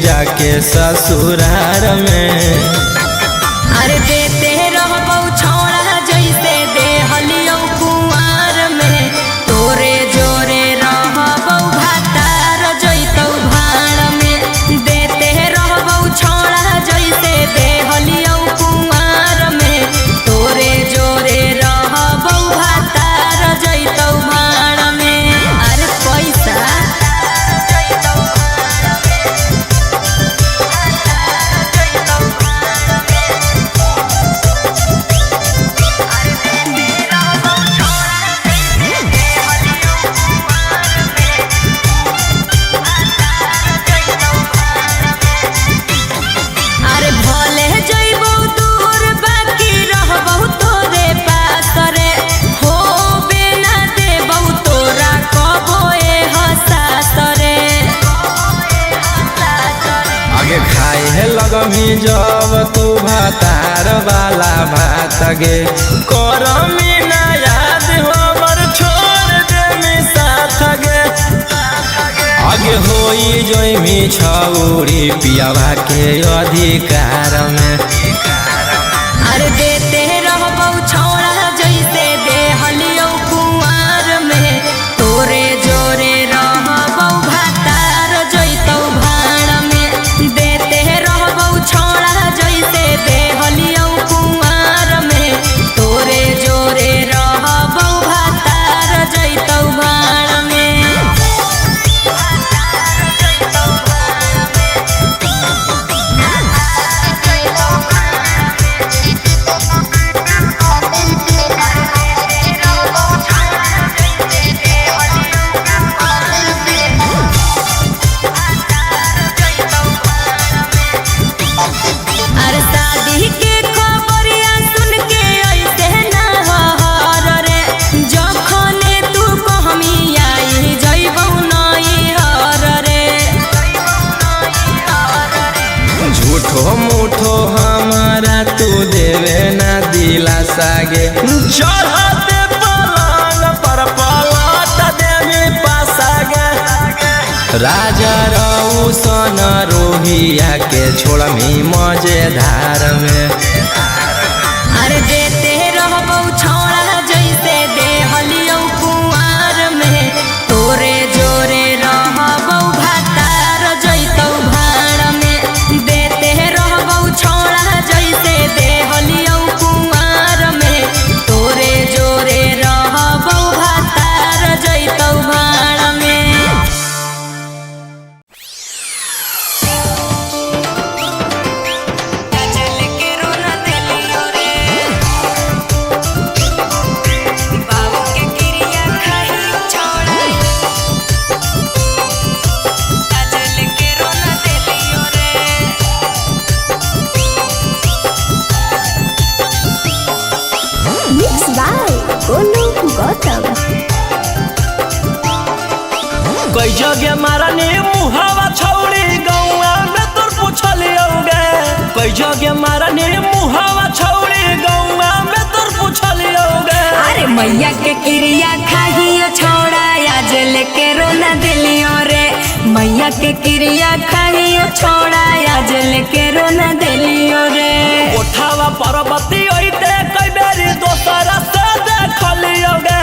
जाके ससुरार में। अरे देते रहबौ छौड़ा जैसे देहलियौ कुंवार में, तोरे जोरे रहबौ भातार जैतौ भाड़ में। देते रहबौ छौड़ा जैसे देहलियौ कुंवार में, तोरे जोरे रहबौ भातार जैतौ भाड़ में। अरे पैसा अरे भले जइबौ दूर बाकी रहबौ तोरे पास रे, हो बिना देबौ तोरा कबो एहसास रे। आगे खाए है लगमी जब तू भातार वाला भात गे, करमी ना याद हमर छोड़ देमी साथ गे। आगे होई जइमी छौरी पियावा के अधिकार में। अरे देते रहबौ छौड़ा जैसे देहलियौ कुंवार में, तोरे जोरे रहबौ भातार जैतौ भाड़ में। देते रहबौ छौड़ा जैसे देहलियौ कुंवार में, तोरे जोरे रहबौ भातार जैतौ भाड़ में। अरे शादी के खबरिया सुन के ऐसे ना हर रे, जखने तू कहमी आई जइबौ नई हर रे। झूठो मूठो हमारा तू देवे ना दिला सागे, चढ़ते पलंग पर पलट देवी पासागे। राजा रौसन रोहिया के छोड़मी मजेधार में। अरे देते रहबौ छौड़ा जैसे देहलियौ कुंवार में, तोरे जोरे रहबौ भातार जैतौ भाड़ में। देते रहबौ छौड़ा जैसे देहलियौ कुंवार में, तोरे जोरे रहबौ भातार जैतौ भाड़ में। Mix by Golu Gautam. कई जगह मारनी मुहावा छौड़ी गौआ में तोर पूछलियौ गे। कई जगह मारनी मुहावा छौड़ी गौआ में तोर पूछलियौ गे। अरे मैया के क्रिया खाहियो छौड़ा आज लेके रोना दिलियो रे, मैया के क्रिया खाहियो छौड़ा आज लेके रोना दिलियो रे। कोठावा पर्वती ओइते कई बेरी दोसरा से देखलियौ गे।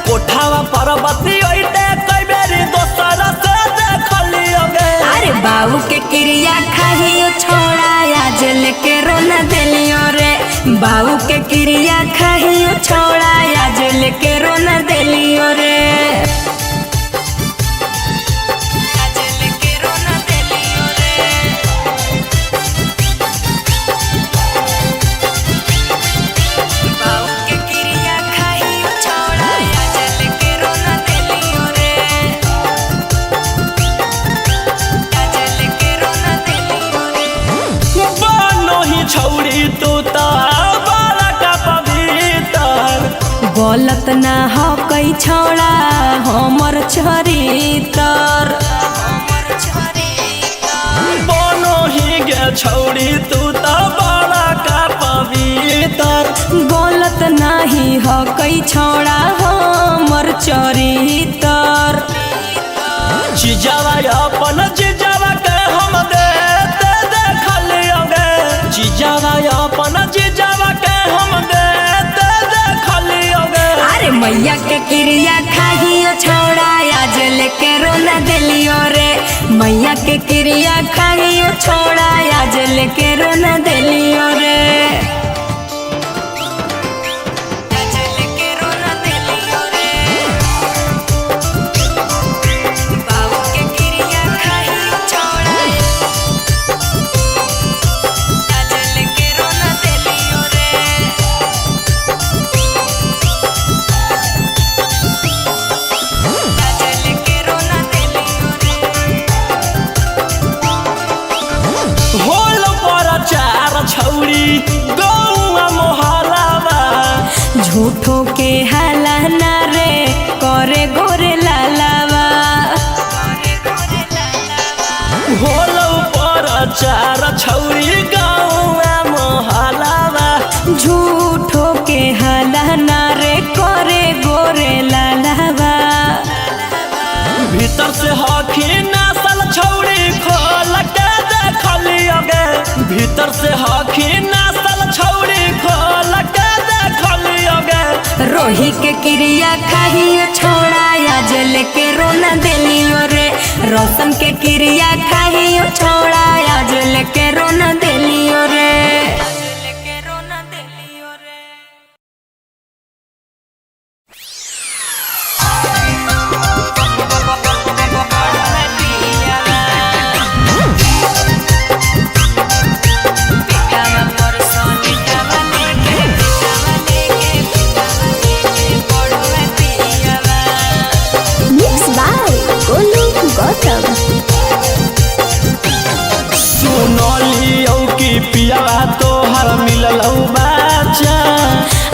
कोठावा पर्वती ओइते कई बेरी दोसरा से देखलियौ गे। अरे बाबू के क्रिया खाहियो छौड़ा आज लेके रोना दिलियो रे, बाबू के क्रिया खाहियो छौड़ा आज लेके रोना दिलियो रे। आज लेके रोना दिलियो रे। बाबू के क्रिया खाहियो छौड़ा आज लेके रोना दिलियो रे, आज लेके रोना दिलियो रे। बानो ही छौड़ी तू ता बाला का पवित्र, गलत ना हो कई छौड़ा हमर चरितर, बानो ही गे छौड़ी तू ता बाला का पवित्र। गलत नाही हो कई छौड़ा हमर चरितर। जीजावा अपन जीजावा के हम दे के क्रिया खाइयो छोड़ा आज लेके रोना देलियो रे। छौरी गौआ मोहलावा झूठो के हाला ना रे करे गोरे लालावा। होलो पर चार छौरी गौआ मोहलावा झूठो के हाला ना रे करे गोरे लालावा। भीतर से हखी नासल छौरी खोल के देखलियो गे। भीतर से हखी नासल छौरी खोल के देखलियो गे। रोही के क्रिया खाइयो छोड़ा आज लेके रोना देलियो रे। रोशन के क्रिया खाइयो छोड़ा आज लेके रोना देलियो रे। Mix by Golu Gautam. सुनलियो कि पियावा तोहर मिललौ बाचा।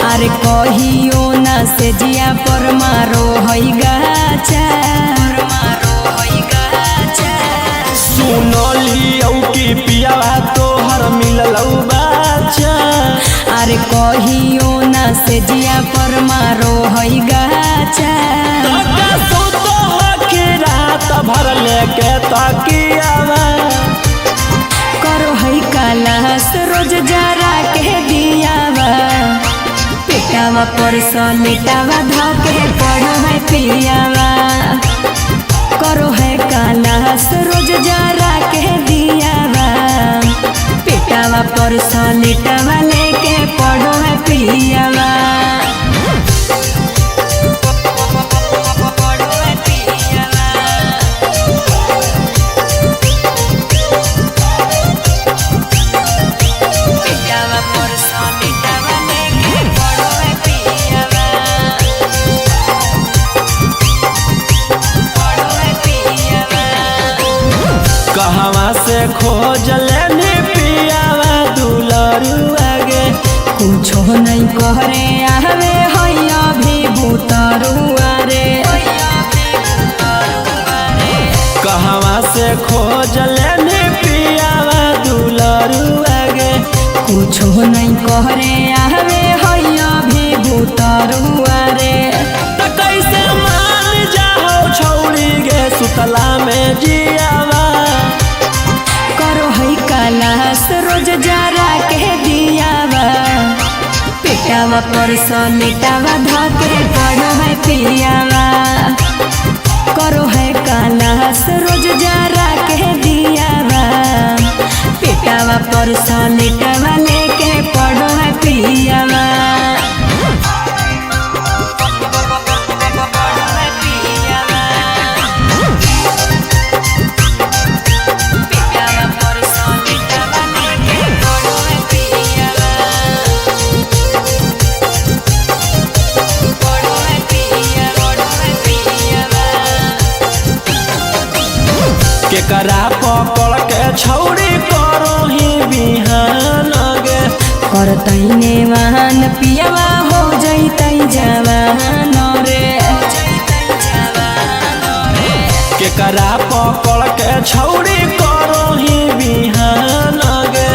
अरे कहियो ना से जिया पर मारो हई गाचा। सुनलियो कि पियावा तोहर मिललौ बाचा। अरे कहियो ना से जिया पर मारो हई गाचा। तका सुतो हखी रात भर लेके तकियावा। करो हई कालास रोज जरा के दियावा। पेटावा पर सलेटावा धके पढ़ो है पियावा। करो है कालास रोज जरा के दियावा। पेटावा पर सलेटावा लेके पढ़ो है पियावा। कहवा से खोज लेनी पियावा दुलरुआ गे। कुछो नहीं करे आवे हई अभी भूतरुआ रे। कहवा से खोज लेनी पियावा दुलरुआ गे। कुछो नहीं करे आवे हई अभी भूतरुआ रे। त कैसे मान जाओ छौरी गे सुतला में जियावा। करो हई कालास रोज जरा के दियावा। पेटावा पर सलेटावा धके पढ़ो है पियावा। करो है कालास रोज जरा के दियावा। पेटावा पर सलेटावा लेके पढ़ो है पियावा। केकरा पकड़ के छौरी करो ही बिहान गे। करतई नेवान पियावा हो जइतई जवान रे। केकरा पकड़ के छौरी करो ही बिहान गे।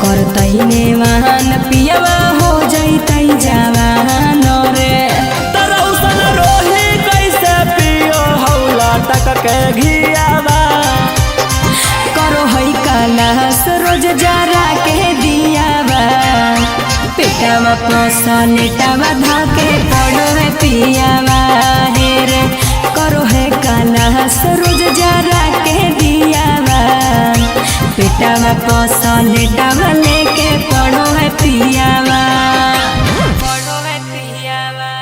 करतई नेवान पियावा हो जइतई जवान रे। तरौसन रोही कैसे पियो हौला टक के घियावा। करो हई कालास रोज जरा के दियावा। पेटावा पसलेटावा धके पढ़ो है पियावा। हे रे करो करो है काला सरोज जरा के दियावा, पेटावा पसलेटावा लेके पढ़ो है पियावा, पढ़ो है पियावा।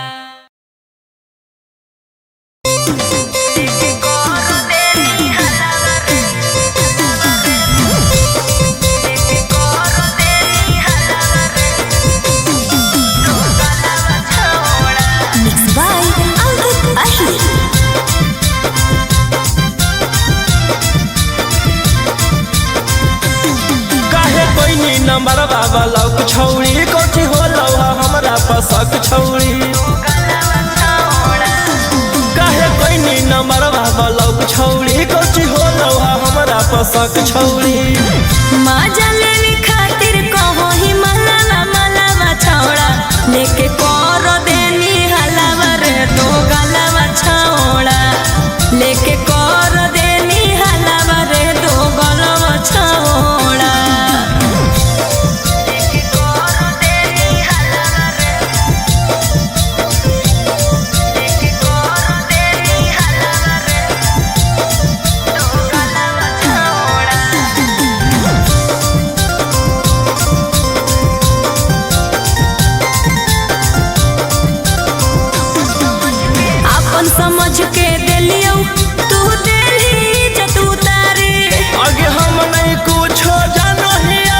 Mix by Ankit Ahir. काहे कोइनी नंबर बाबा लौक छौरी, कथी होलौ हमरा पसक छौरी। काहे कोइनी नंबर बाबा लौक छौरी, कथी होलौ हमरा पसक छौरी। माजा लेवे खातिर कहो ही मलावा मलावा छौड़ा, लेके कर देनी हलावा रे दो गलावा छौड़ा, लेके कर देनी हलावा रे दो गलावा छौड़ा। अपन समझ के देलियौ तू देली इज्जत उतारे, आगे हम नहीं कुछो जानो हिया,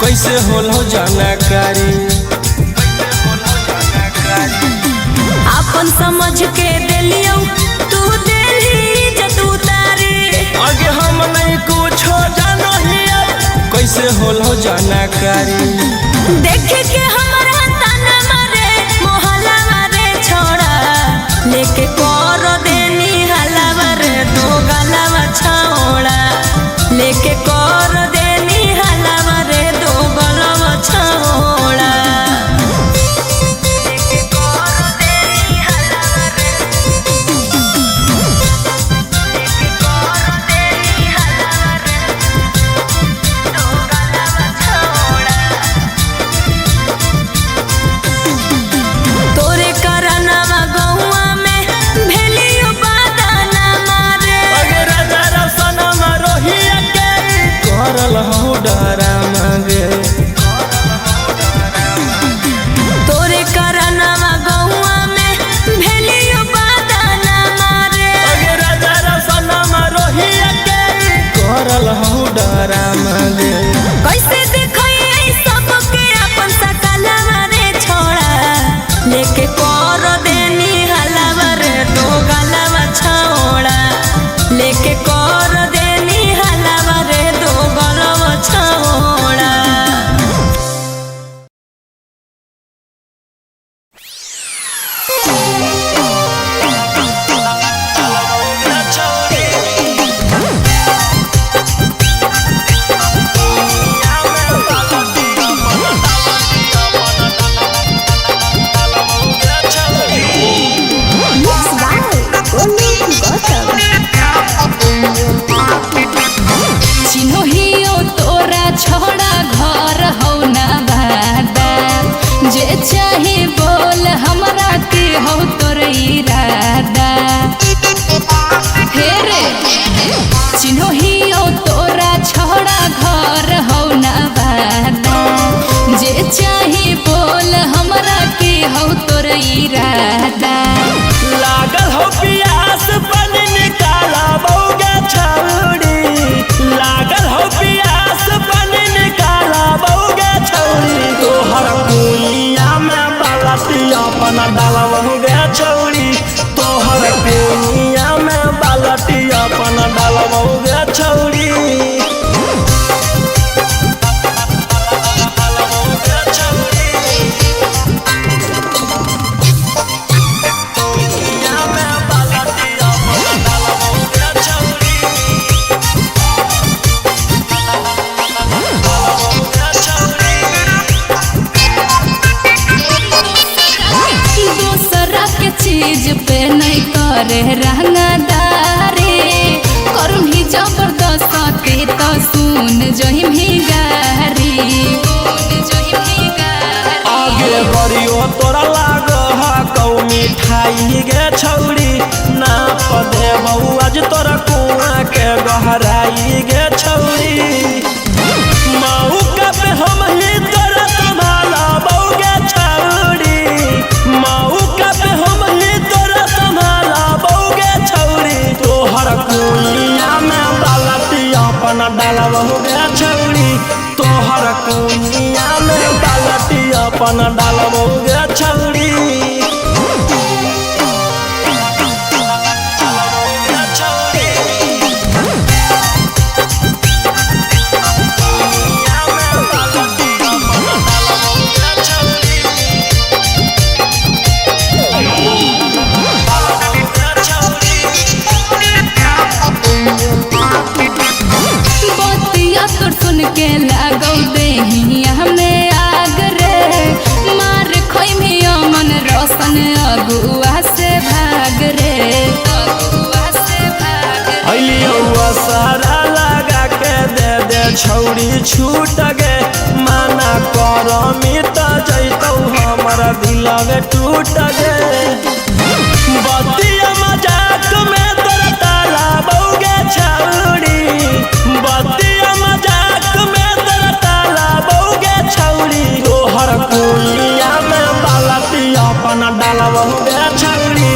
कैसे होलो जानकारी। अपन समझ के देलियौ तू देली इज्जत उतारे, आगे हम नहीं कुछो जानो हिया, कैसे होलो जानकारी। देख के हमरा ताना मारे मोहला मारे छोड़ा, लेके कर देनी हलावा रे दो गलावा छौड़ा, लेके कर देनी हलावा रे दो गलावा छौड़ा। तोरे करनवा गौआ में भेलियो बादाना मारे, आगे राजा रसनमा रोहिया के करल हो डरा मांगे। तोरे करनवा गौआ में भेलियो बादाना मारे, आगे राजा रसनमा रोहिया के करल हो डरा मांगे। कैसे देखई सबके अपन सकलवा रे छोड़ा, लेके कर देनी हलावा रे दो गलावा छौड़ा, लेके कर देनी हलावा रे दो गलावा छौड़ा। Mix by Golu Gautam. चिन्हियो तोरा छोड़ा घर हौ ना बादा, जे चाहे बोल हमरा के हौ तोर इरादा। हे रे चिन्हियो तोरा छोड़ा घर हौ ना बादा, जे चाहे बोल हमरा के हौ तोर इरादा। लागल हो पियास पानी निकाला बौगे छौरी, लागल हो पियास पानी निकाला बौगे छौरी। तोहर कुइया में बालती अपन डालबौगे छौरी, तोहर कुइया में बालती अपन डालबौगे छौरी। डालबौगे छौरी। कुइया में बालती अपन डालबौगे छौरी। डालबौगे छौरी। दोसरा के चीज पे नहीं करे रंगदारी, करूँ ही जबरदस्ती तो सुन जहिम ही गारी, सुन जहिम ही गारी। आगे बरियो तोरा लाग हा कौ मिठाई गे छौरी, नाप दे गे छौड़ी। तोहर कुनिया में बालटी अपन डालबो गे छौड़ी। बतिया तोर सुन के लागौ देहिया में आग रे, मार खोइमी अमन रोशन अगुआ से भाग रे, अगुआ से भाग रे। अलियौआ सारा लगा के दे दे छौड़ी छूट गे, माना करमी त जैतौ हमर दिलवे टूट गे। बतिया मजाक में तोरा ताला बौगे छौड़ी, बतिया मजाक में तोरा ताला बौगे छौड़ी। तोहर कुनिया में बालटी अपन डालबौगे छौड़ी,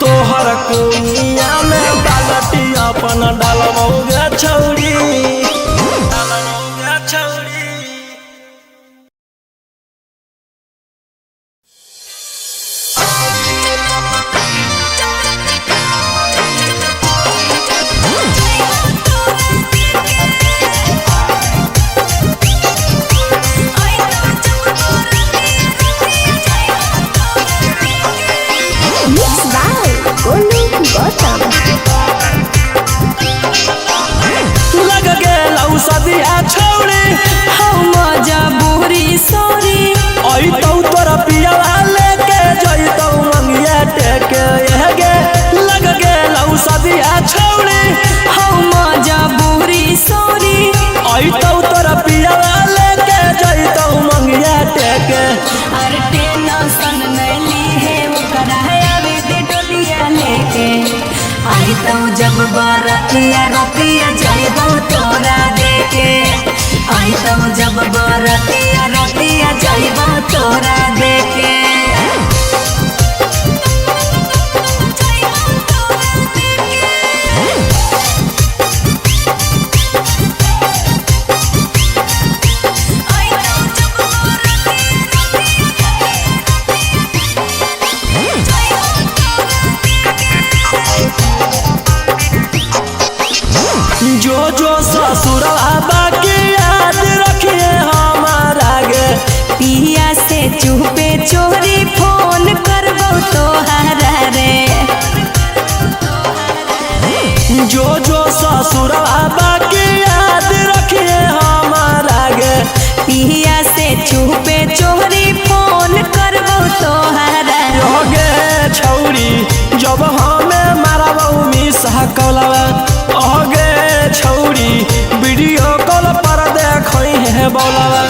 तोहर कुनिया में बालटी अपन डालबौगे छौड़ी, डालबौगे छौड़ी। Mix by Golu Gautam. लग गेलौ सदिया छौड़ी, हम मजबूरी सॉरी। अइतौ तोरा पियवा लेके जइतौ मंगिया टेके गे। लग गेलौ सदिया छौड़ी, हम मजबूरी सॉरी। अइतौ तोरा पियवा लेके जइतौ मंगिया टेके। अरे टेंशन नहीं ली है ओकरा आवे दे डोलिया लेके। आई तो जब बरतिया रतिया जइबो तोरा देके। आई तो जब बरतिया रतिया जइबो तोरा देके। जो जो ससुरवा बाकी याद रखिए हमारा गे। पिया से चुपे चोरी फोन करबो तोहरा रे। जो जो ससुरवा बाकी याद रखिए हमारा गे। पिया से चुपे चोरी फोन करबो तोहरा। गे छौड़ी जब हमें मारबौ मिसा कौलवा, अगे छौड़ी वीडियो कॉल पर देखई है बौलवा।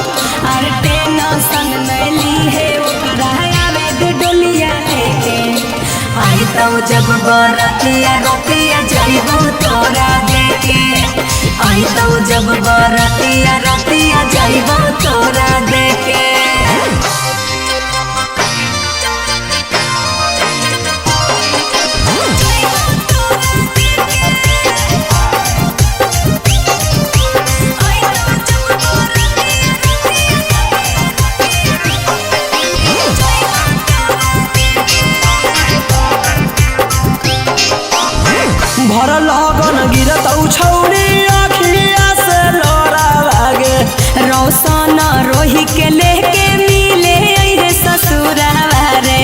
अरे टेंशन नहीं ली है ओकरा आवे दे डोलिया लेके। आई तो जब बरतिया रतिया जइबो तोरा देके। आई तो जब बरतिया रतिया जइबो तोरा देके। भर लगन गिरतौ छौड़ी अखिया से लोरा लागे। रोशन रोही के लेके मिले अइहे ससुरावा रे।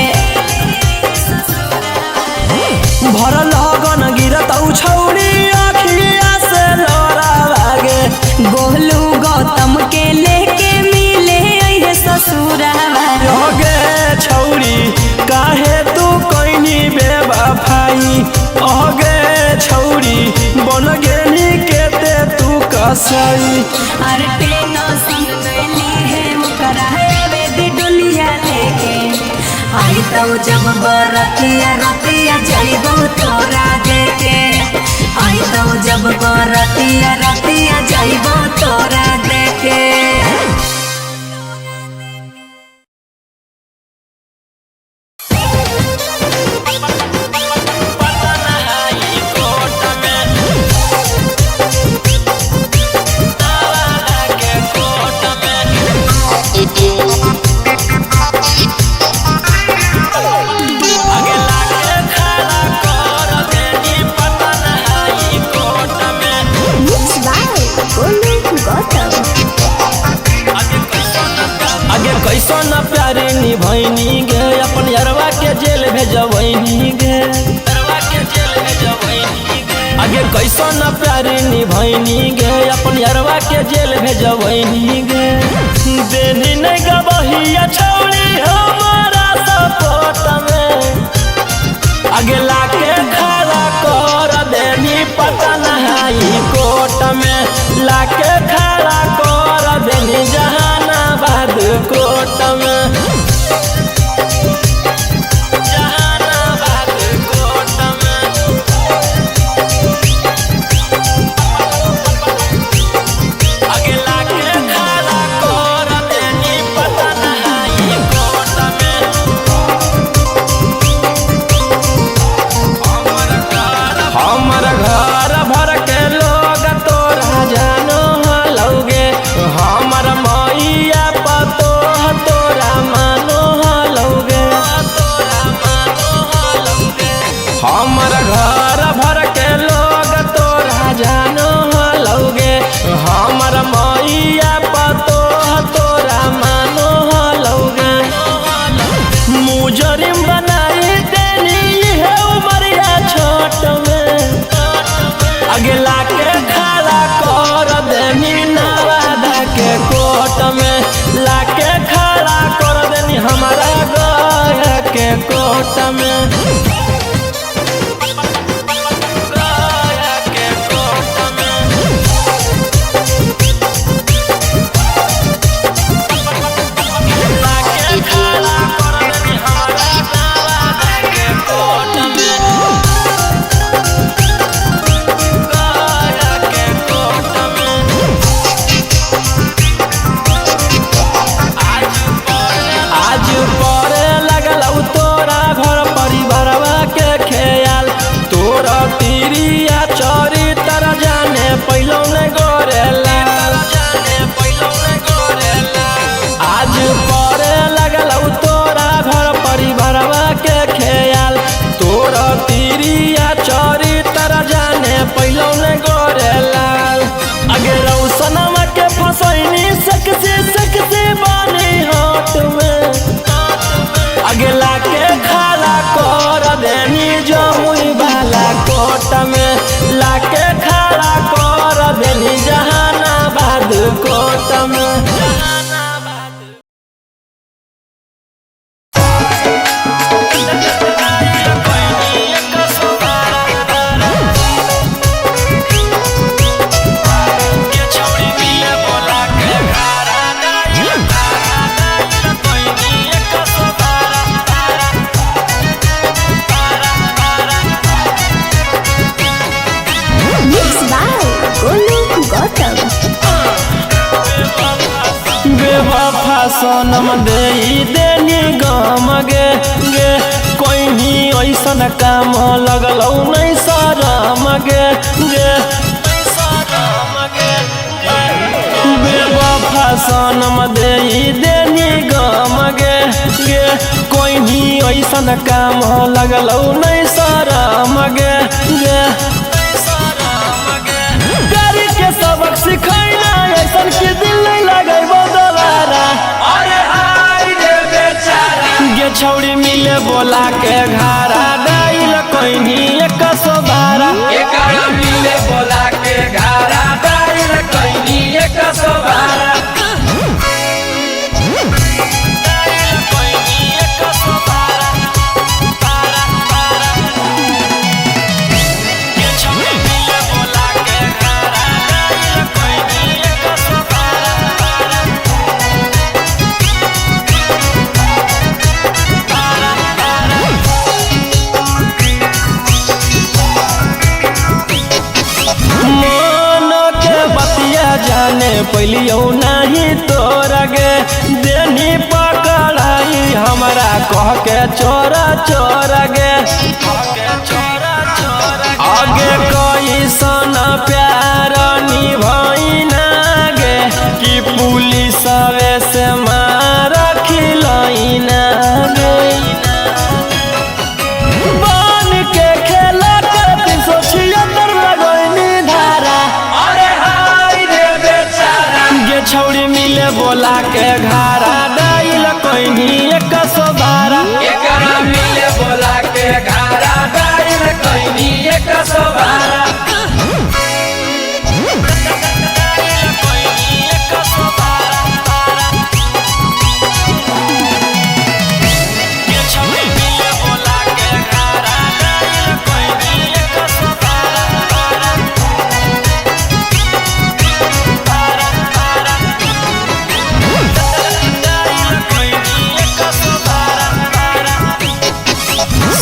भर लगन गिरतौ छौड़ी अखिया से लोरा लागे। गोलू गौतम के लेके मिले अइहे ससुरावा रे। गे छौड़ी काहे तू कैनी बेवफाई, अगे छौड़ी बन गेली केते तू कसाई। अरे टेंशन नहीं ली है ओकरा आवे दे डोलिया लेके। आई तो जब बरतिया रतिया जइबो तोरा देके। आई तो जब बरतिया रतिया जइबो तोरा देके। पटना हाई कोर्ट में। निभैनी गे, अपन यरवा के जेल भेजवैनी गे। आगे कैसन प्यार निभैनी गे, अपन यरवा के जेल भेजवैनी गे। देनी नहीं गबहिया छौड़ी हमारा सपोर्ट में, अगला के खड़ा कर देनी पता नहीं कोर्ट में। लाके खड़ा कर देनी जहानाबाद कोर्ट में, जहानाबाद कोर्ट में। अगला के खड़ा कर देनी पता नहीं कोर्ट में। हमर घर भर के लोग तोरा जानो हलौगे, हमर मैया पतो तोरा मानो हलौगे। हमर घर भर के लोग तोरा जानो हलौगे, हमर मैया पतो तोरा मानो हलौगे। मुजरिम बनाई देनी है उमरिया छोट में, अगला के खड़ा कर देनी नवादा के कोर्ट में। लाके खड़ा कर देनी हमारा गया के कोर्ट में, गया के कोर्ट में। लाके खड़ा कर देनी हमारा नवादा के कोर्ट में, गया के कोर्ट में। आज परे लगल तोरा घर परिवारवा के ख्याल, तोरा तिरिया चरित्र जाने पैलो ने गोरेला। आज परे लगल तोरा घर परिवारवा के ख्याल, तोरा तिरिया चरित्र जाने पैलो ने गोरेला। अगे रौसनमा के फसैनी सकसे सकसे बानी हाथ में, अगला के खड़ा कर देनी जमुई वाला कोर्ट में। लाके खड़ा कर देनी जहानाबाद कोर्ट में। Mix by Golu Gautam. बेवफा सनम दे देनी गम गे गे, कोई ऐसन काम लगलौ नहीं शरम गे गे। बेवफा सनम दे देनी गम गे गे, कोई ऐसन काम लगलौ नहीं शरम गे गे। प्यार के सबक सिखैना ऐसन के दिल नहीं लगैबो दोबारा। अरे हाय रे बेचारा गे छौड़ी मिले बोला के घारा डाइल कोइनी 112। एकरा मिले बोला के घारा डाइल कोइनी 112। डाइल कोइनी 112। गे छौड़ी मिले बोला के घारा डाइल कोइनी 112। मन के बतिया जाने पैलियो नहीं तोरा गे, देनी पकड़ाई हमरा कह के चोरा चोरा गे। आगे कैसन प्यार निभाई ना गे, कि पुलिस से मार खिलाई ना गे। बन के खेला कर 376 लगैनी धारा। अरे हाय रे बेचारा गे छौड़ी मिले बोला के घारा डाइल। कोइनी 112। एकरा मिले बोला के घारा डायल कोइनी 112।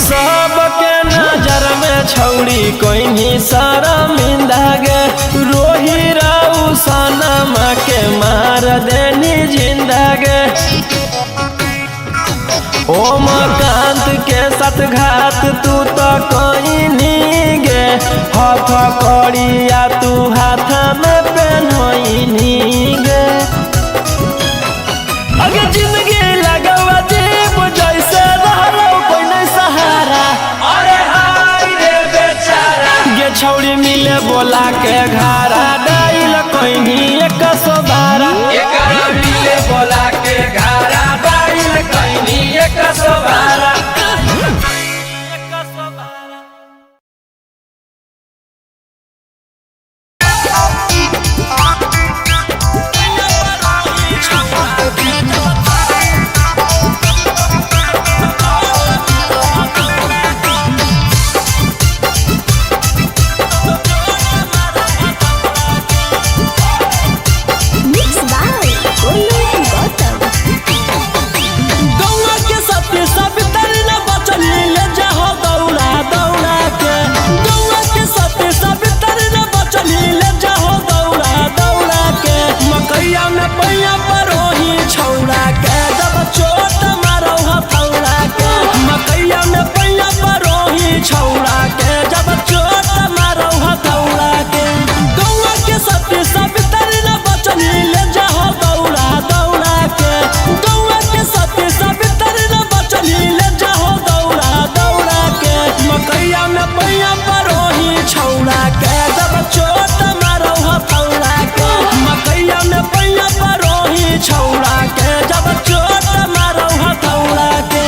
सबके नजर में छौड़ी कोइनी शर्मिंदा गे, रोही राउ सनमा के मार देनी जिंदा गे। ओम कांत के साथ घात तू तो कोइनी गे, हथ कड़िया तू हाथ में पहनोइनी गे। अगे जिंदगी लगवा जीव जैसे रहलो कोई नहीं सहारा। अरे हाय रे बेचारा। गे छौड़ी मिले बोला के घारा डाइल कोइनी 112। एकरा मिले बोला के घारा डायल कोइनी 112। Mix by Golu Gautam. गौआ के सती सवितर न बचली ले जाहो दौड़ा दौड़ा के। गौआ के सती सवितर न बचली ले जाहो दौड़ा दौड़ा के। मकैया में पैया परोही छौड़ा के, जब चोट मारो हथौड़ा के। मकैया में पैया परोही छौड़ा के, जब चोट मारो हथौड़ा के। गौआ के सती सवितर न बचली ले जाहो दौड़ा दौड़ा के। गौआ के सती सवितर न बचली ले जाहो दौड़ा दौड़ा के। मकैया में पैया परोही छौड़ा के, जब चोट मारो हथौड़ा के। मकैया में पैया परोही छौड़ा के, जब चोट मारो हथौड़ा के।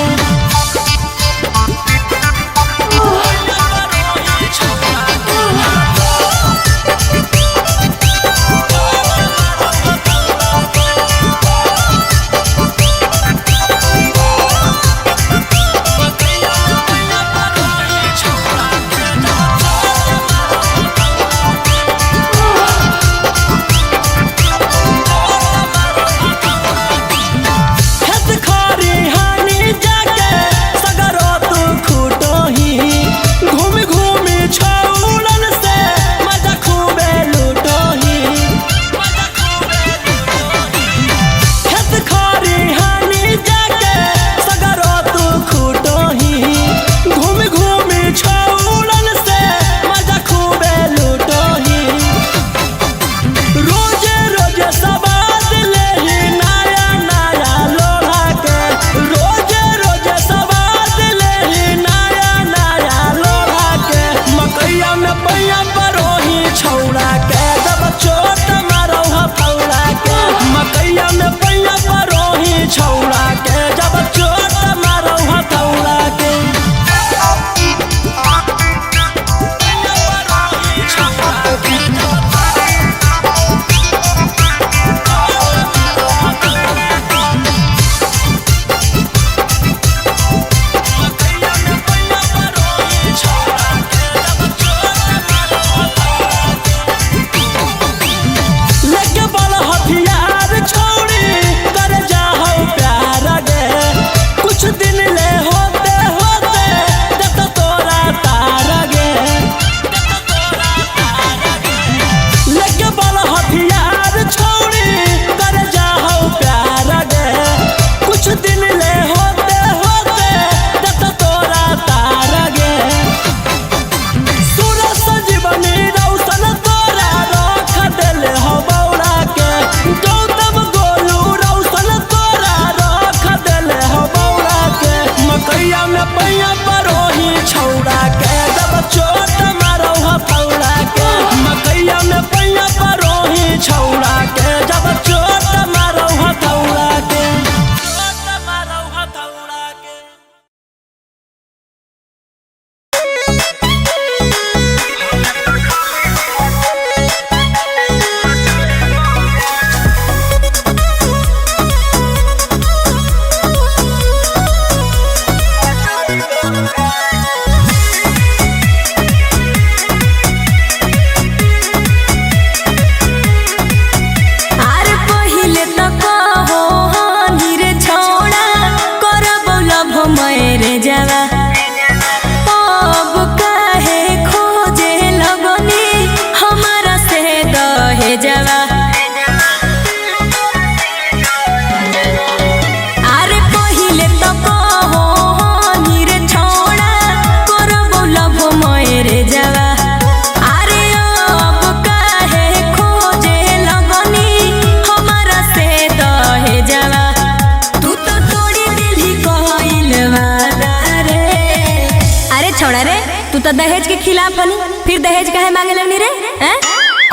तू तो दहेज के खिलाफ हनी, फिर दहेज काहे मांगे लगनी रे हैं?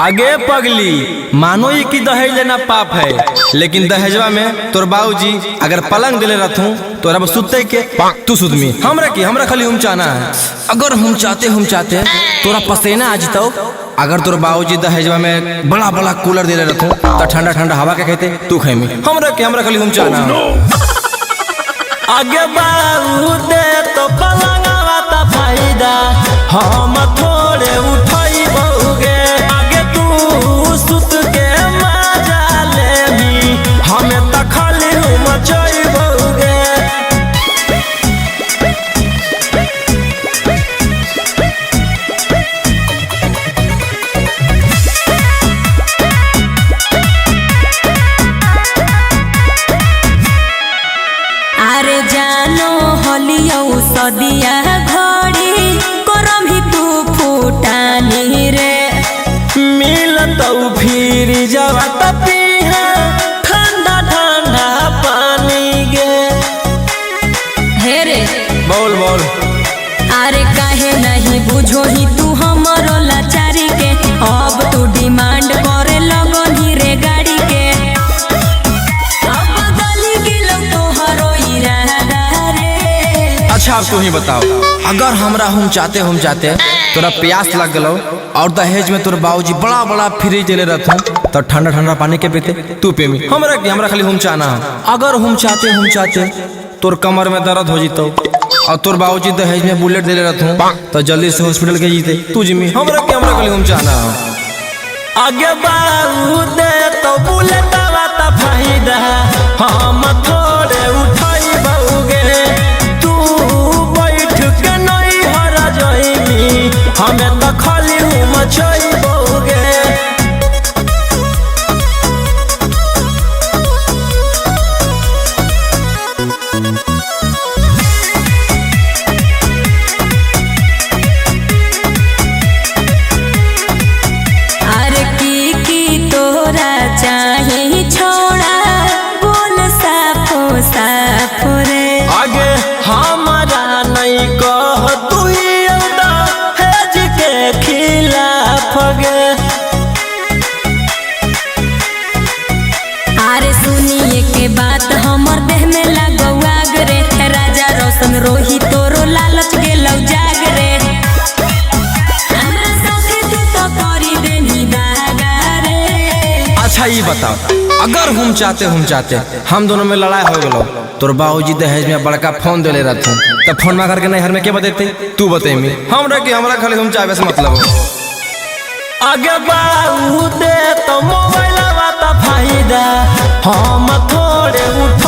आगे पगली, मानो ये कि दहेज लेना पाप है, लेकिन दहेजवा में तोर बाबूजी अगर पलंग दिले रहतूं तो अब सुते के तू सुतमी, हमरा की हमरा खाली हम चाहना है। अगर हम चाहते तोरा पसेना आ जतौ। अगर तोर बाबूजी दहेजवा में बड़ा बड़ा कूलर दिले रहतूं तो ठंडा ठंडा हवा के खेते तू खेमी, हमरा की हमरा खाली हम चाहना है। आगे बाबू दे तो पलंगवा त फायदा हम थोड़े उठैबौगे, आगे तू सुत के मजा लेबी हमें त खाली हम चैबौगे। अरे जानो हलियौ सदिया घड़ी करम ही तू फूटानी रे, मिलतौ फिर जवा त पीहा ठंडा ठंडा पानी गे। हे रे बोल बोल। अरे काहे नहीं बुझो ही तू हमरो लाचारी के, अब तू डिमांड करे लगनी रे गाड़ी के, अब बदली गेलो तोहरो इरादा रे। अच्छा अब तू ही बताओ, अगर हमरा हम चाहते तोरा प्यास लग गलो और दहेज में तोर बाबूजी बड़ा बड़ा फ्रिज देले रहथूं तो ठंडा ठंडा पानी के पीते तू पेमी, हमरा की हमरा खाली हम चाहना है। अगर हम चाहते तोर कमर में दर्द हो जितो और तोर बाबूजी दहेज में बुलेट देले रहथूं तो जल्दी से हॉस्पिटल के जीते तू जिमी, हमरा की हमरा खाली हम चाहना है। आगे बाबू दे तो बुलेटवा त फायदा हम थोड़े उठैबौगे, तू बैठ के नहीं हरा जइबी हमें त खाली हम चैबौगे। अरे की तोरा चाहे छोड़ा बोल साफो साफो रे, आगे हमारा नहीं कह तू दहेज के खिलाफ गे। अरे सुनिए के बात हमर देह में लागौ आग रे, राजा रोशन रोही तोरो लालच गेलौ जाग रे, हमरा साथे तू तो करी देनी दागा रे। अच्छा ये बताओ, अगर हम चाहते हम दोनों में लड़ाई हो गलो, तोर बाबूजी दहेज में बड़का फोन देले रहथूं तो फोन में करके नैहर में के बतेते तू बतेमी, हमरा की हमरा खाली हम चाहे से मतलब हो। आगे बाबू दे तो मोबाइलवा त फायदा हम थोड़े उठ